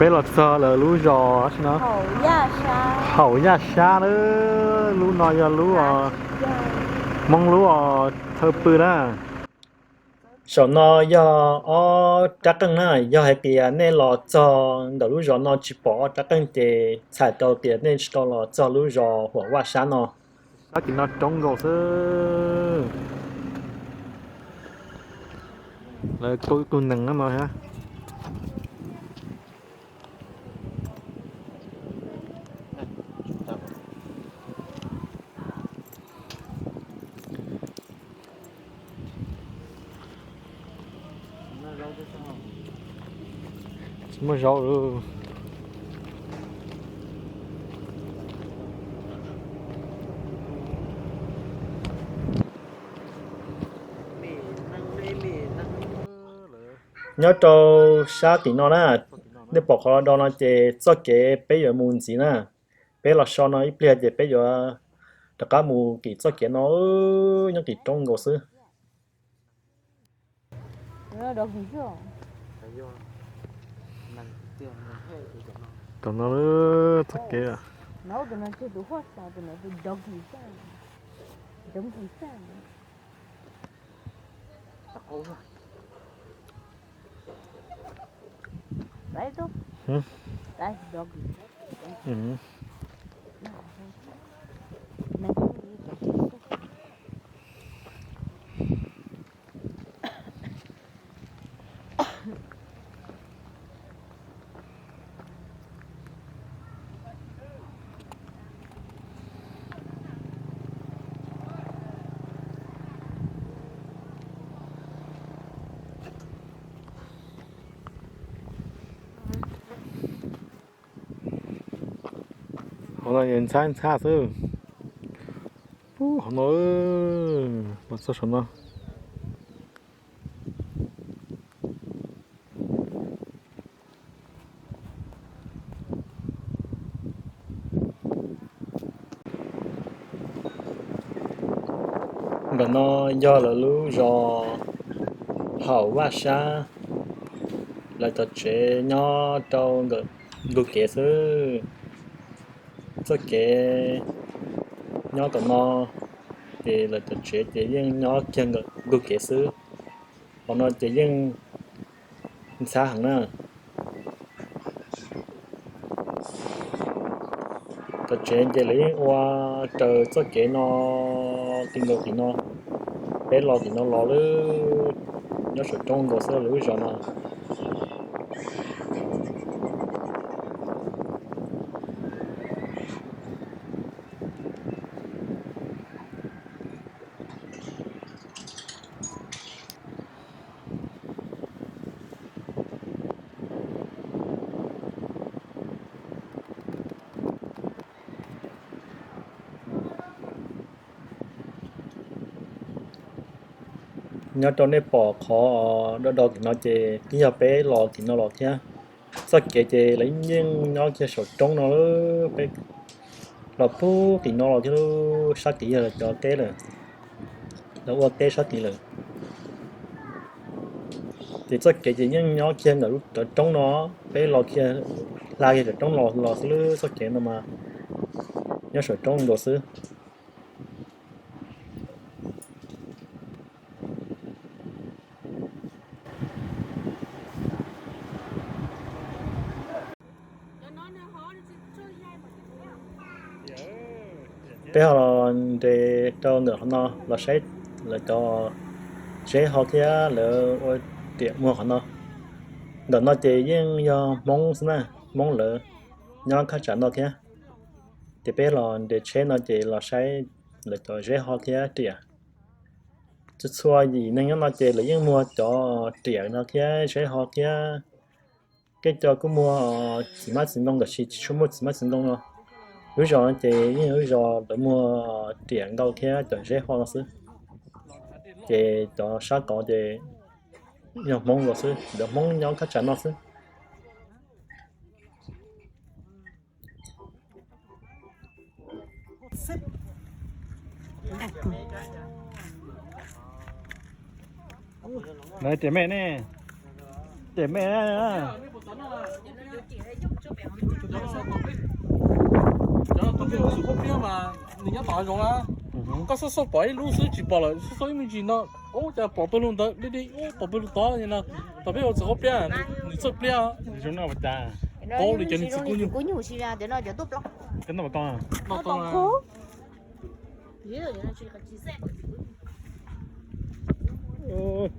Peb los txog lawv lub zos no, Haum Yaj Sab na. Lub no yog lub Hmoob lub thawj pw na. Saum no yog ob rab qeej na, yog hais tias nej los txog ntawm lub zos no tsis pom ob rab qeej ces txhais tau tias nej tsis tau los txog lub zos Huam Vaj Sab no. Sab tim no roob nkaus xwb. Lawv kaub ib tug nees no thiab. Tsis muaj zaub lawm. Nyob rau sab tim no na, nej pom qhov do no ces txoj kev peb yuav mus ntxiv na. Peb los so no ib pliag ces peb yuav rov qab mus tim txoj kev no, nyob tim roob nkaus xwb. Tom no txoj kev. Hauv no ntxhab ntxhab xwb. Pub hauv no, los txog saum no. Ntawm no yog lawv lub zos Haum Vaj Sab, lawv cov tsev nyob rau nkawm ntug kev xwb. Txoj kev nyob tom no, ces lawv cov tsev ces yeej nyob kiag nkawm ntug kev xwb. Qhov no ces yeej ntxhab heev na. Cov tsev ces lawv yeej ua raws txoj kev no, ti nkaus tim no. Peb los tim no los lawm, nyob saum roob nkaus xwb lawv lub zos no. Nyob rau nej pom qhov do do tim no ces twb yog peb los tim no los thiab. Txoj kev ces lawv yeej nyob kiag saum roob no, peb los pug tim no los thiab, sab tid yog lawv cov teb lawm, lawv ua teb sab tid lawm. Ces txoj kev ces yeej nyob kiag ntawm lub cov roob no, peb los kiag, hla kiag cov roob los los xwb lub txoj kev no mas nyob saum roob nkaus xwb. Peb ho los nres rau ntawm qhov no los saib lawv cov zeb ho thiab lawv ua riam muag qhov no. Ntawm no ces yeej yog Hmoob xwb na, Hmoob lawv nyob thaj tsam no thiab. Ces peb los nres tsheb no ces los saib lawv cov zeb ho thiab riam. Txhua txhua yim neeg nyob no ces lawv yeej muag cov riam no thiab zeb ho thiab. Tej co kuj muag txiv hmab txiv ntoo, tab sis tsis tshua muaj txiv hmab txiv ntoo no. Lub zos no ces yeej yog lub zos lawv muag riam ntau thiab cov zeb ho no xwb. Ces cov sab tod ces yog Hmoob los xwb, cov Hmoob nyob thaj tsam no xwb. Lawv riam me ne, riam me. Cov tus mus txwm qhuab pliab mas nws nyob tom hav zoov na. Koj xauj xauj pom ib lub xwb tsis pom lawm, xauj xauj ib me ntsis no, ub cas pom pawg lug ntawd, dib dib ub pom pawg lug tod no. Thaum peb ua txwm qhuab pliab nws txawj pliab. Paub li cov niag txiv kub nyuj.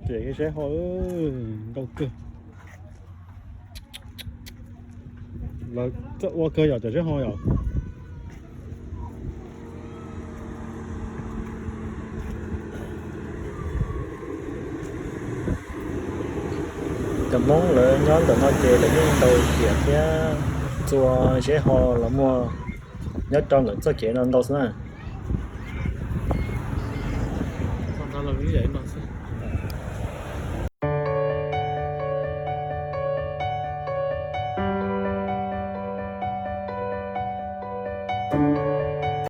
Riam zeb ho ntau kawg. Lawv txawj ua kawg yom, cov zeb ho yom. Cov Hmoob lawv nyob ntawm no ces lawv yeej ntaus riam thiab txua zeb ho los muag nyob rau ntawm txoj kev no ntau xwb na.